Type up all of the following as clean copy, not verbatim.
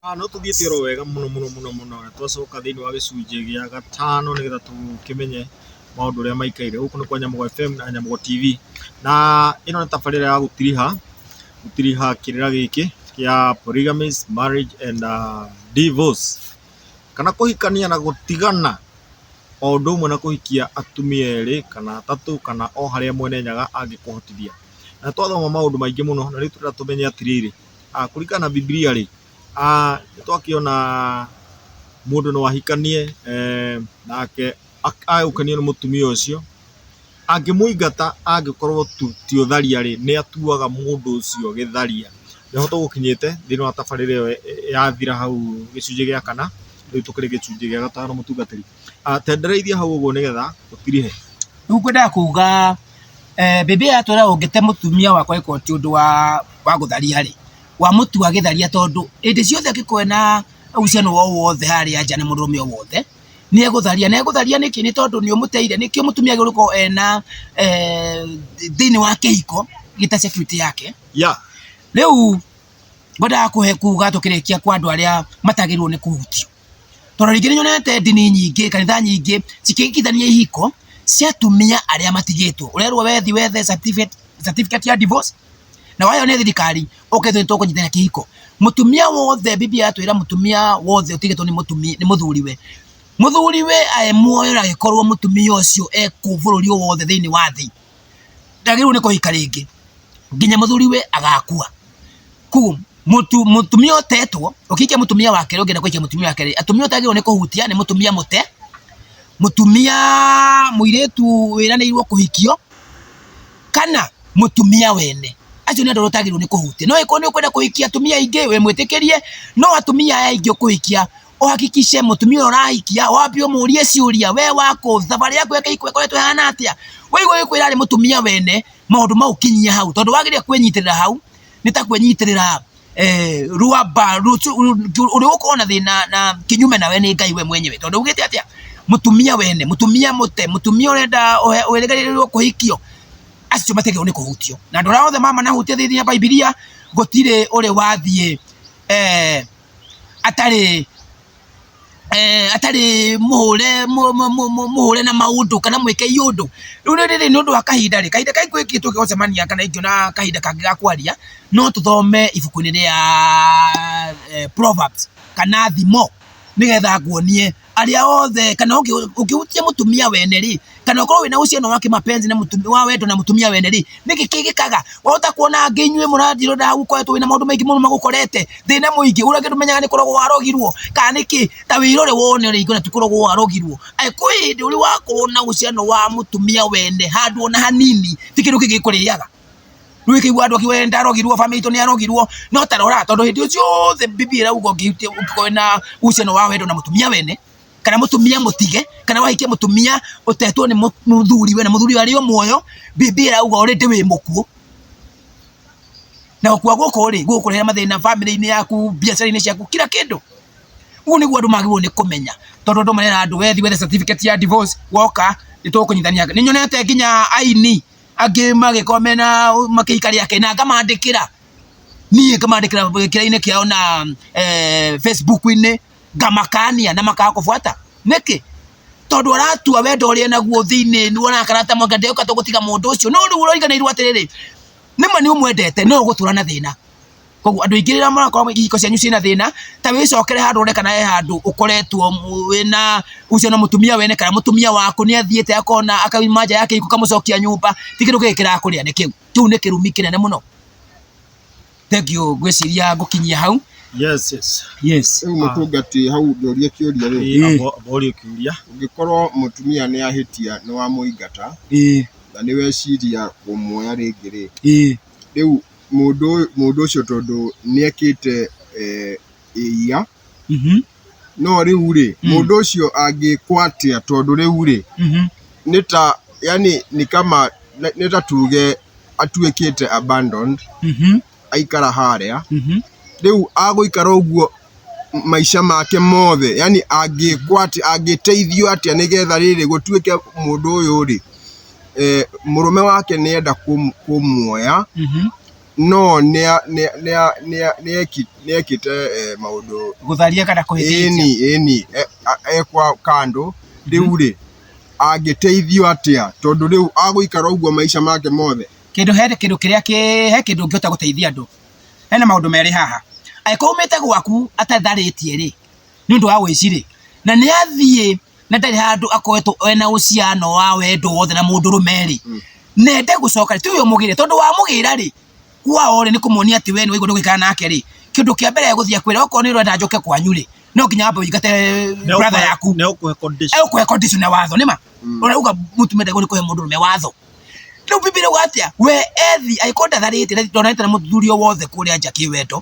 Ah, no tũthiĩte oro wega mũno mũno mũno mũno na twacoka thĩinĩ wa gĩcunjĩ gĩa gatano nĩgetha tũkĩmenye maũndũ ũrĩa maikaire. Gũkũ nĩ kwa Nyamũgo FM na Nyamũgo TV na ĩno nĩ tabarĩra ya gũtiriha gũtiriha kĩrĩra gĩkĩ kĩa polygamy, marriage and divorce kana kũhikania na gũtigana o ũndũ ũmwe na kũhikia atumia erĩ kana atatũ kana o harĩa mwene Nyaga angĩkũhotithia. Na twathoma maũndũ maingĩ mũno na rĩu tũrenda tũmenye atĩrĩrĩ, Kũringana na Bibilia rĩ, nĩ twakĩona mũndũ no ahikanie nake age gũkenio nĩ mũtumia ũcio, angĩmũingata angĩkorwo ti ũtharia rĩ, nĩ atuaga mũndũ ũcio gĩtharia. Nĩho tũgũkinyĩte thĩinĩ wa tabarĩra ĩyo yathira hau gĩcunjĩ gĩa kana, rĩu tũkĩrĩ gĩcunjĩ gĩa gatano mũtungatĩri. Tendereithia hau ũguo nĩgetha ũtirihe. Rĩu ngwendaga kuga Bibilia yatwĩra ũngĩte mũtumia waku angĩkorwo ti ũndũ wa gũtharia rĩ, wamũtua gĩtharia tondũ hĩndĩ ciothe angĩkorwo ena uhusiano o wothe harĩa nja na mũndũrũme o wothe, nĩ egũtharia. Na egũtharia nĩkĩ? Nĩ tondũ nĩ ũmũteire. Nĩkĩo mũtumia agĩrĩirwo gũkorwo ena thĩiniĩ wa kĩhiko gĩta security yake. Rĩu ngwendaga kũhe kuga tũkĩrĩkia kwa andũ arĩa matagĩrĩirwo nĩ kũhutio. Tondũ rĩngĩ nĩ nyonete ndini nyingĩ, kanitha nyingĩ cikĩhikithania ihiko cia atumia arĩa matigĩtwo. Ũrerwo we thiĩ wethe certificate ya divorce na waheo nĩ thirikari ũke ithuĩ nĩ tũkũnyitithania kĩhiko. Mũtumia wothe Bibilia yatwĩra mũtumia wothe ũtigĩtwo nĩ mũtumia nĩ mũthuriwe, mũthuriwe e muoyo na angĩkorwo mũtumia ũcio e kũ bũrũri o wothe thĩinĩ wa thĩ, ndagĩrĩirwo nĩ kũhika rĩngĩ nginya mũthuriwe agakua. Koguo mũtumia ũtetwo, ũkĩhikia mũtumia wa kerĩ ũngĩenda kũhikia mũtumia wa kerĩ, atumia ũtagĩrĩirwo nĩ kũhutia nĩ mũtumia mũte, mũtumia mũirĩtu wĩranĩirwo kũhikio, kana mũtumia wene. Acio nĩ andũ arĩa ũtagĩrĩirwo nĩ kũhutia. No angĩkorwo nĩ ũkwenda kũhikia atumia aingĩ wĩ mwĩtĩkĩrie, no atumia aya aingĩ ũkũhikia ũhakikice mũtumia ũrĩa ũrahikia wambe ũmũrie ciũria, we wakũ, thabarĩ yaku ya kĩhiko ĩkoretwo ĩhana atĩa? Waigua agĩkwĩra arĩ mũtumia wene, maũndũ mau kinyia hau tondũ wageria kwĩnyitĩrĩra hau, nĩ ta kwĩnyitĩrĩra rwamba ũrĩa ũgũkorwo na thĩna na kinyume nawe nĩ Ngai we mwenyewe tondũ augĩte atĩa? Mũtumia wene, mũtumia mũte, mũtumia ũrenda wĩrĩgĩrĩirwo kũhikio, acio matiagĩrĩirwo nĩ kũhutio. Na andũ arĩa othe mamanahutia thĩinĩ wa Bibilia gũtirĩ ũrĩ wathiĩ atarĩ atarĩ mũhũre mũhũre na maũndũ kana mwĩke iũndũ. Rĩu rĩrĩ nĩ ũndũ wa kahinda rĩ, kahinda karĩa kangĩ tũngĩgũcemania kana ingĩona kahinda kangĩ ga kwaria, no tũthome ibuku-inĩ rĩa Proverbs kana Thimo, nĩgetha nguonie arĩa othe kana ũngĩhutia mũtumia wene rĩ, kana ũkorwo wĩna uhusiano wa kĩ-mapenzi na mũtumia wa wendo na mũtumia wene rĩ, nĩkĩ kĩgĩkaga? Wahota kuona angĩ inyuĩ mũranjĩrora hau ũkoretwo wĩna maũndũ maingĩ mũno magũkorete, thĩna mũingĩ, ũrĩa ũngĩ ndũmenyaga nĩ kũrogwo warogirwo kana nĩkĩ, ta wĩrore wone ũrĩa ingĩona ti kũrogwo warogirwo. Kwĩ hĩndĩ ũrĩ wakorwo na uhusiano wa mũtumia wene handũ ona hanini, ti kĩndũ kĩngĩ gĩkũrĩaga. Rĩu ũkĩigua andũ akiuga ndarogirwo, bamĩrĩ itũ nĩ yarogirwo, no ta rora tondũ hĩndĩ ĩyo ciothe Bibilia ĩrauga ũngĩkorwo wĩna uhusiano wa wendo na mũtumia wene, kana mũtumia mũtige, kana wahikia mũtumia ũtetwo nĩ mũthuriwe na mũthuriwe arĩ o muoyo, Bibilia ĩrauga already wĩ mũkuũ. Na gũkua gũkũ rĩ, gũgũkũrehera mathĩna bamĩrĩ-inĩ yaku, biacara-inĩ ciaku, kila kĩndũ. Ũguo nĩguo andũ magĩrĩirwo nĩ kũmenya, tondũ andũ marera andũ we thiĩ wethe certificate ya divorce, woka nĩ tũkũnyitithania. Nĩ nyonete nginya aini angĩ magĩkorwo mena makĩhika rĩa kerĩ na ngamandĩkĩra, niĩ ngamandĩkĩra kĩrĩa-inĩ kĩao na Facebook-inĩ, ngamakania na makaga kũbuata. Nĩkĩ? Tondũ aratua wendo ũrĩa enaguo thĩinĩ nĩ arakara ta mwaka ndĩroka tũgũtiga mũndũ ũcio. No rĩu ũriganĩirwo atĩrĩrĩ, nĩma nĩ ũmwendete no ũgũtũra na thĩna. Koguo andũ aingĩ rĩrĩa marakorwo ihiko cianyu ciĩna thĩna, ta wĩcokere handũ wone kana he handũ ũkoretwo wĩna ucio na mũtumia wene kana mũtumia waku nĩ athiĩte akona akauma nja ya kĩhiko ũkamũcokia nyũmba, ti kĩndũ kĩngĩ kĩrakũrĩa nĩ kĩu. Kĩu nĩ kĩrumi kĩnene mũno. Thengiũ ngwĩciria ngũkinyia hau. Yes, yes. Yes. Rĩu mũtungati hau ngĩũrie kĩũria rĩ, Ĩĩ, amba ũrie kĩũria. ũngĩkorwo mũtumia nĩ ahĩtia nĩ wamũingata Ĩĩ, na nĩ weciria kũmuoya rĩngĩ rĩ, ĩĩ. rĩu mũndũ mũndũ ũcio tondũ nĩ ekĩte ĩia, no rĩu rĩ, mũndũ ũcio angĩkwo atĩa tondũ rĩu rĩ, nĩ ta yani ni kama nĩ ta tuge atuĩkĩte abandoned, aikara harĩa, rĩu agũikara ũguo maica make mothe, yani angĩkwo atĩa, angĩteithio atĩa nĩgetha rĩrĩ gũtuĩke mũndũ ũyũ rĩ, mũrũme wake nĩ enda kũmuoya, No nĩ ekĩte maũndũ. Gũtharia kana kũhĩtĩtia. Ĩni ekwa kando rĩu rĩ, angĩteithio atĩa, tondũ rĩu agũikara ũguo maica make mothe? Kĩndũ he kĩndũ kĩrĩa kĩ he kĩndũ ũngĩhota gũteithia andũ. Hena maũndũ merĩ haha. Angĩkorwo umĩte gwaku atatharĩtie rĩ, nĩ ũndũ wa ũici rĩ, na nĩ athiĩ na ndarĩ handũ akoretwo ena uhusiano wa wendo wothe na mũndũrũme rĩ, nende gũcoka rĩ, tuge ũmũgĩre, tondũ wamũgĩra rĩ, kwao rĩ, nĩ kũmonia atĩ we nĩ waigua ndũgũikara nake rĩ, kĩndũ kĩa mbere egũthiĩ akwĩre, okorwo nĩ ũrenda njoke kwanyu rĩ, no nginya wambe ũingate brother yaku. Nĩ ũkũhe condition. Egũkũhe condition na watho, nĩma ũrauga mũtumia ndagĩrĩirwo nĩ kũhe mũndũrũme watho. Rĩu Bibilia ĩrauga atĩa? We ethi angĩkorwo ndatharĩte, ndonanĩte na mũthuri o wothe kũrĩa nja kĩwendo,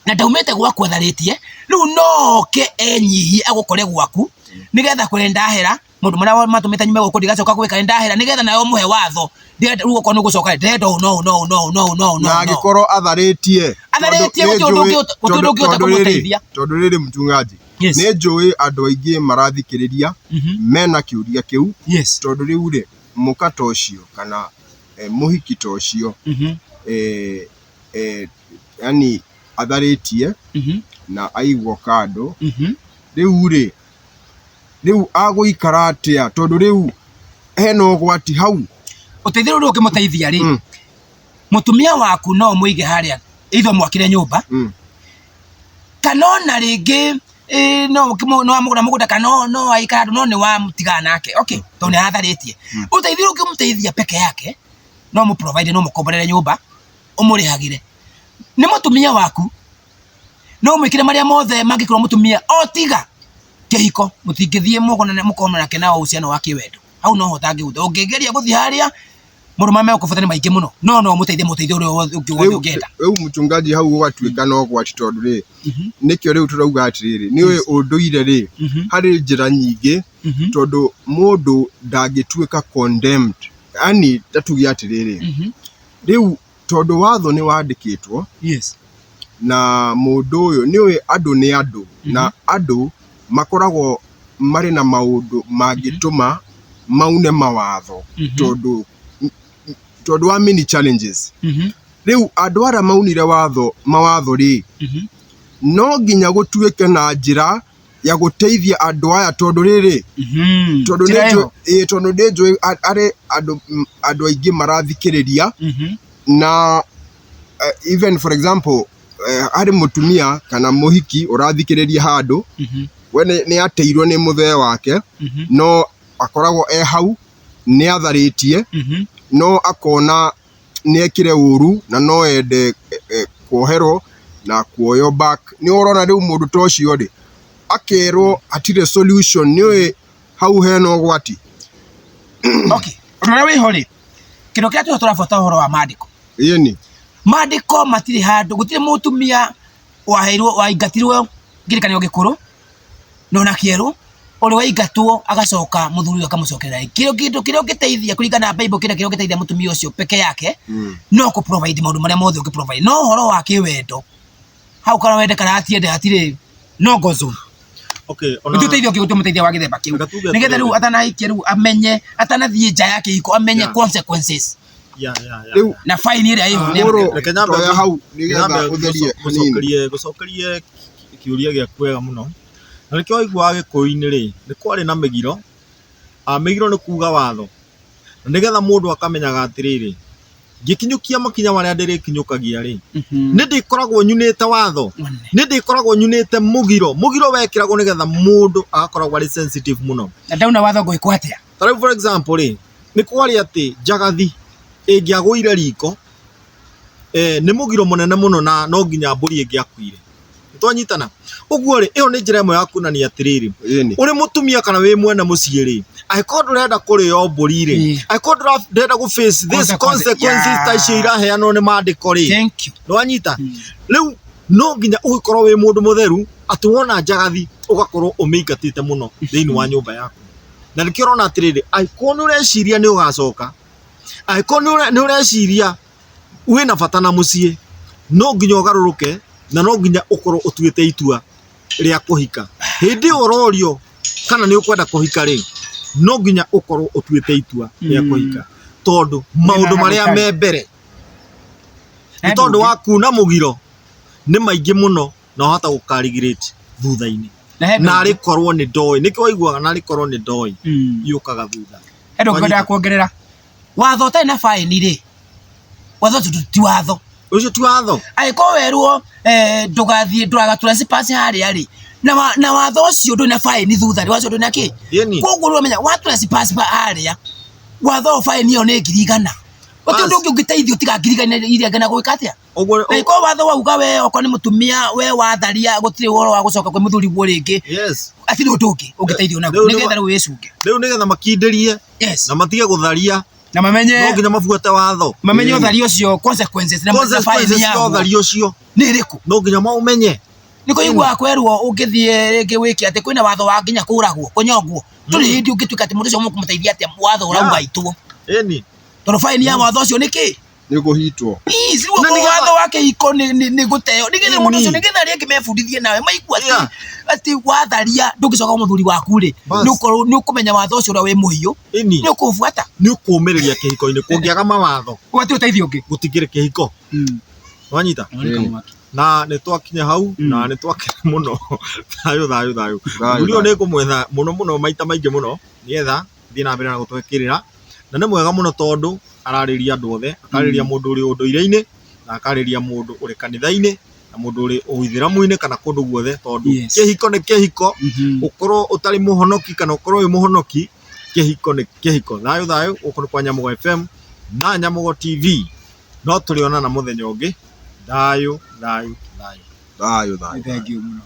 na ndaumĩte gwaku atharĩtie, rĩu no oke enyihie agũkore gwaku, nĩgetha kwĩre ndahera maũndũ marĩa matũmĩte nyume gũkũ, ndigacoka gwĩka, nĩ ndahera, nĩgetha nawe ũmũhe watho. Ndĩrenda rĩu okorwo nĩ ũgũcoka, ndĩrenda ũũ no ũũ no ũũ no ũũ no ũũ no ũũ no Na ũũ. Angĩkorwo atharĩtie? Atharĩtie, gũtirĩ ũndũ ũngĩhota kũmũteithia. Tondũ rĩrĩ, mchungaji, nĩ njũĩ andũ aingĩ marathikĩrĩria mena kĩũria kĩu, tondũ rĩu rĩ, mũka ta ũcio kana mũhiki ta ũcio, yani atharĩtie na aigwo kando, rĩu rĩ, rĩu agũikara atĩa, tondũ rĩu hena ũgwati hau? Ũteithio rĩu ũngĩmũteithia rĩ, mũtumia waku no ũmũige harĩa itho mwakire nyũmba, kana ona rĩngĩ no wamũgũra mũgũnda, kana no aikara handũ, no nĩ wamũtigana nake, okay, tondũ nĩ aratharĩtie. Ũteithio ũrĩa ũngĩmũteithia peke yake, no mũ provide, no mũkomborere nyũmba, ũmũrĩhagĩre. Nĩ mũtumia waku, no ũmwĩkĩre marĩa mothe mangĩkorwo mũtumia, o tiga kĩhiko mũtingĩthiĩ mũkonana nake na uhusiano wa kĩwendo. Hau noho ũtangĩhuta. Ũngĩgeria gũthiĩ harĩa, maũndũ marĩa megũkũbata nĩ maingĩ mũno, no ũmũteithie mũteithio ũrĩa wothe ũngĩ wothe Rĩu ũngĩenda. Rĩu mchungaji, hau gũgatuĩka no ũgwati, tondũ rĩ, nĩkĩo rĩu tũrauga atĩrĩrĩ, nĩ ũĩ ũndũire rĩ, harĩ njĩra nyingĩ, tondũ mũndũ ndangĩtuĩka condemned, yani tatuge atĩrĩrĩ, rĩu tondũ watho nĩ wandĩkĩtwo, na mũndũ ũyũ, nĩ ũĩ andũ nĩ andũ, na andũ makoragwo marĩ na maũndũ mangĩtũma maune mawatho, tondũ wa many challenges. Rĩu andũ arĩa maunire watho, mawatho rĩ, no nginya gũtuĩke na njĩra ya gũteithia andũ aya, tondũ rĩrĩ, tondũ nĩ Njĩra njũĩ ĩho. Ĩĩ, tondũ nĩ njũĩ arĩ andũ aingĩ marathikĩrĩria, na even for example, harĩ mũtumia kana mũhiki ũrathikĩrĩria handũ, we nĩ ateirwo nĩ mũthee wake, no akoragwo e hau nĩ atharĩtie, no akona nĩ ekire ũru na no ende kuoherwo na kuoywo back. Nĩ ũrona rĩu mũndũ ta ũcio rĩ, akerwo hatirĩ solution, nĩ ũĩ hau hena ũgwati. Okay, ũndũ ũrĩa wĩho rĩ, kĩndũ kĩrĩa tũrĩa tũrabata ũhoro wa maandĩko. Ĩni. Maandĩko matirĩ handũ, gũtirĩ mũtumia waheirwo, waingatirwo kĩrĩkanĩro gĩkũrũ na ona kĩerũ, ũrĩa waingatwo agacoka mũthuri ũyũ akamũcokerera rĩngĩ. Kĩndũ kĩrĩa ũngĩteithia kũringana na Bible, kĩrĩa kĩrĩa ũngĩteithia mũtumia ũcio peke yake, no kũ provide maũndũ marĩa mothe ũngĩ provide, no ũhoro wa kĩwendo hau, kana wende kana atiende, hatirĩ no go zone. Ona Gũtirĩ ũteithio ũngĩ ũngĩmũteithia wa gĩthemba kĩu, Reke tuge nĩgetha rĩu atĩrĩrĩ. atanahikia, rĩu amenye, atanathiĩ nja ya kĩhiko, amenye consequences Rĩu na fine ĩrĩa ĩho nĩ mũrũ Reke nyambe toya hau nĩgetha nyambe ũtherie hanini. Gũcokerie kĩũria gĩaku wega mũno. Na nĩkĩo waiguaga Gĩkũyũ-inĩ rĩ, nĩ kwarĩ na mĩgiro. Mĩgiro nĩ kuga watho. Na nĩgetha mũndũ akamenyaga atĩrĩrĩ, ngĩkinyũkia makinya marĩa ndĩrĩkinyũkagia rĩ, nĩ ndĩkoragwo nyunĩte watho, nĩ ndĩkoragwo nyunĩte mũgiro. Mũgiro wekĩragwo nĩgetha mũndũ agakoragwo arĩ sensitive mũno. Na ndauna watho ngwĩkwo atĩa? Ta rĩu for example rĩ, nĩ kwarĩ atĩ njagathi ĩngĩagũire riko, nĩ mũgiro mũnene mũno na no nginya mbũri ĩngĩakuire. Twanyitana ũguo rĩ, ĩyo nĩ njĩra ĩmwe ya kuonania atĩrĩrĩ, ũrĩ mũtumia kana wĩ mwene mũciĩ rĩ, angĩkorwo ndũrenda kũrĩo mbũri rĩ, angĩkorwo ndũrenda gũ face this consequences ta icio iraheanwo nĩ maandĩko rĩ, Thank you. Nĩwanyita? Rĩu no nginya ũgĩkorwo wĩ mũndũ mũtheru atĩ wona njagathi ũgakorwo ũmĩingatĩte mũno thĩinĩ wa nyũmba yaku. Na nĩkĩo ũrona atĩrĩrĩ, angĩkorwo nĩ ũreciria nĩ ũgacoka, angĩkorwo nĩ ũreciria wĩna bata na mũciĩ, no nginya ũgarũrũke na no nginya ũkorwo ũtuĩte itua rĩa kũhika. Hĩndĩ ĩyo ũrorio kana nĩ ũkwenda kũhika rĩ, no nginya ũkorwo ũtuĩte itua rĩa kũhika, tondũ maũndũ marĩa me mbere. Nĩ tondũ wa kuna mũgiro nĩ maingĩ mũno na wahota gũkarigirĩte thutha-inĩ. Na he ndũ Narĩ korwo nĩ ndoĩ, nĩkĩo waiguaga narĩ korwo nĩ ndoĩ yũkaga thutha. He ndũ ngwendaga kuongerera. Watho ũtarĩ na baĩni rĩ, watho ũcio ti watho. Ũcio ti watho. Angĩkorwo werwo eh, ndũgathiĩ ndũraga trespass harĩa rĩ, na, wa, na watho ũcio ndũrĩ na baĩni thutha rĩ, watho ũcio ndũrĩ na kĩ? Ĩni. Koguo ũramenya wa trespass harĩa, watho ũyũ baĩni ĩyo nĩ 100,000. Gũtirĩ ũndũ ũngĩ ũngĩteithio tiga 100,000 iria ngana gwĩka atĩa? Ũguo Na ĩkorwo watho wauga we okorwo nĩ mũtumia we watharia gũtirĩ ũhoro wa gũcoka kwĩ mũthuri guo rĩngĩ. Yes. Hatirĩ ũndũ ũngĩ ũngĩteithio naguo Rĩu nĩ nĩgetha rĩu wĩcunge. Rĩu nĩgetha makindĩrie Yes. na matige gũtharia Na mamenye no nginya mabuate watho. Mamenye ũtharia ũcio consequences na Consequences baĩni cia yaguo ũtharia ũcio nĩ ĩrĩkũ. no nginya maũmenye. Nĩ kũiguaga kwerwo ũngĩthiĩ rĩngĩ wĩke atĩ kwĩna watho wa nginya kũragwo kũnyongwo. Ndũrĩ hĩndĩ ũngĩtuĩka atĩ mũndũ ũcio mũkũmũteithia atĩa watho ũrauga aitwo. Ĩni. Tondũ baĩni ya watho ũcio nĩ kĩ? Nĩ kũhitwo. Please, rĩu Na okorwo nĩgetha- watho wa kĩhiko nĩ gũteo nĩgetha mũndũ ũcio Ĩni. nĩgetha arĩa angĩ mebundithie nawe maigua atĩ Yeah. atĩ watharia ndũngĩcoka kwa mũthuri waku rĩ Bas. nĩ ũkorwo nĩ ũkũmenya watho ũcio ũrĩa wĩ mũhiũ Ĩni. nĩ ũkũũbuata. Nĩ ũkũmĩrĩria kĩhiko-inĩ kũngĩaga mawatho Gũtirĩ ũteithio ũngĩ. gũtingĩrĩ kĩhiko. Wanyita? Na nĩ twakinya hau na nĩ twakena mũno. Thayũ thayũ thayũ. Thayũ, Mũthuri ũyũ thayũ. nĩ ngũmwetha mũno mũno maita maingĩ mũno nĩgetha thiĩ na mbere na gũtũhe kĩrĩra. Na nĩ mwega mũno tondũ ararĩria andũ othe, akarĩria mũndũ ũrĩ ũndũire-inĩ, na akarĩria mũndũ ũrĩ kanitha-inĩ, na mũndũ ũrĩ ũithĩramu-inĩ kana kũndũ guothe tondũ Yes. kĩhiko nĩ kĩhiko, ũkorwo ũtarĩ mũhonoki kana ũkorwo wĩ mũhonoki, kĩhiko nĩ kĩhiko. Thayũ thayũ, gũkũ nĩ kwa Nyamũgo FM na Nyamũgo TV. No tũrĩonana mũthenya ũngĩ. Thayũ, thayũ, thayũ. Thayũ thayũ. Thank you mũno.